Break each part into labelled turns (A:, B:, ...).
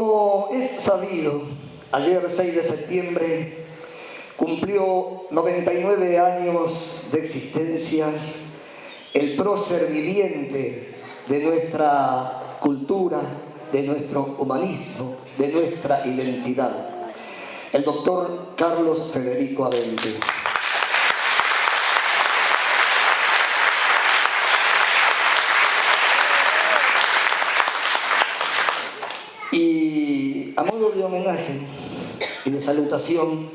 A: Como es sabido, ayer 6 de septiembre cumplió 99 años de existencia el prócer viviente de nuestra cultura, de nuestro humanismo, de nuestra identidad, el doctor Carlos Federico Abente. Y a modo de homenaje y de salutación,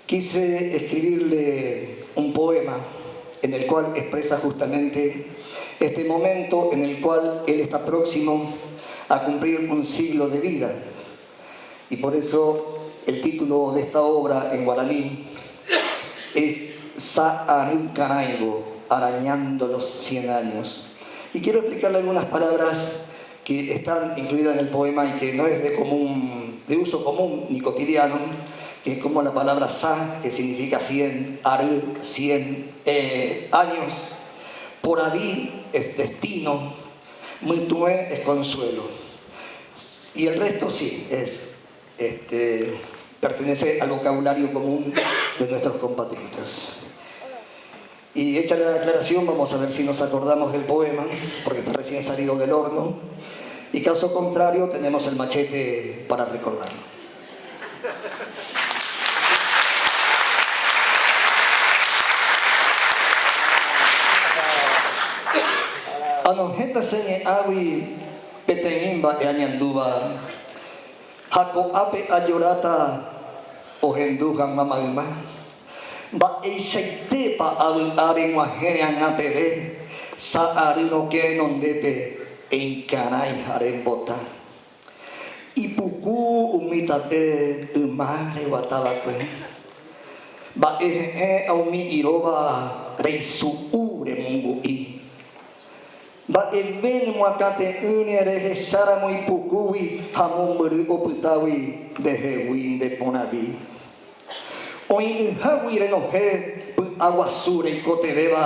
A: quise escribirle un poema en el cual expresa justamente este momento en el cual él está próximo a cumplir un siglo de vida. Y por eso el título de esta obra en guaraní es Sa'ary Karãivo, arañando los 100 años. Y quiero explicarle algunas palabras que están incluidas en el poema y que no es de común, de uso común ni cotidiano, que es como la palabra sa, que significa 100, ary, 100 años, poravi es destino, mytuẽ es consuelo. Y el resto sí, es, este, pertenece al vocabulario común de nuestros compatriotas. Y hecha la aclaración, vamos a ver si nos acordamos del poema, porque está recién salido del horno. Y caso contrario, tenemos el machete para recordarlo. Anohẽta che ñe'ãgui peteĩ mba'e añandúva, ha ko'ápe ajoráta ohendu hag̃ua mayma. Mba'eichaitépa avy'a reg̃uahẽ reag̃a peve, sa'ary rokẽ renondépe eikarãi ha rembota. Ipuku umi tape yma reguata va'ekue. Mba'e he'ẽ umi iróva reisu'u remongu'i. Mba'eve nemoakãte'ỹre rehecháramo ipukúgui ha mombyry opytágui ndehegui nde porãvi. Oĩ'ỹhágui renohẽ py'aguasu reikotevẽva,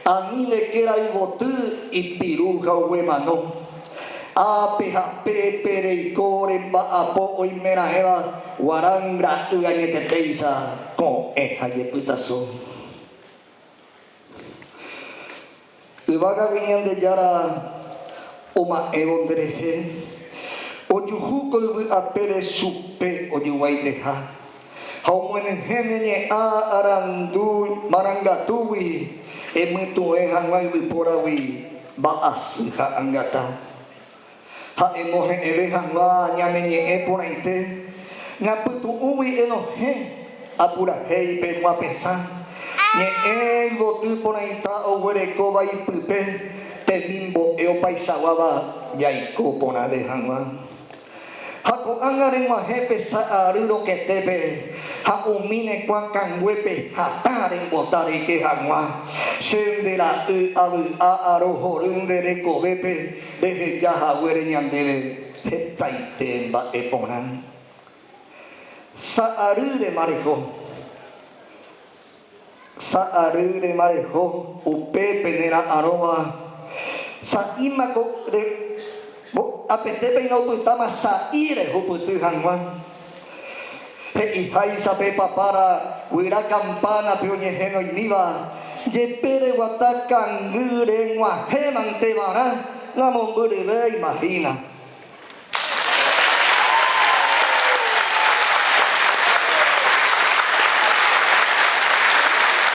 A: ani nde kéra yvoty ipiru ha oguemano. Ápe ha pépe reiko remba'apo oimeraẽva guarán ra'y añetetéicha ko'ẽ ha jepytaso. Yvágagui Ñandejára oma'ẽvo nderehe, ojuhu ko yvy apére chupe ojuvaiteha, ha omoenyhẽ ne ñe'ã arandu marangatúgui emytu'ẽ hag̃ua yvypóragui mba'asy ha angata. Ha emohe'ẽve hag̃ua ñane ñe'ẽ porãite, ñapytu'ũgui enohẽ apurahéipe moapesã, ñe'ẽ yvoty porãita oguerekóva ipype temimbo'e opaichaguáva jaiko porãve hag̃ua. Ha ko'ág̃a reg̃uahẽ pe sa'ary rokẽtépe ha umi ne kuãkanguépe hatã rembota reike hag̃ua, che nde ra'y avy'a arohory nde rekovépe reheja haguére ñandéve hetaite mba'e porã. Sa'ary remareho. Sa'ary remareho upe pene ra'arõva, sa'íma ko re apetépe ina opytáma sa'i rehupyty hag̃ua. He'iháicha pe papára guyra kampánape oñehenoimíva, jepe reguata kangy reg̃uahẽmante va'erã namombyryvéima hína.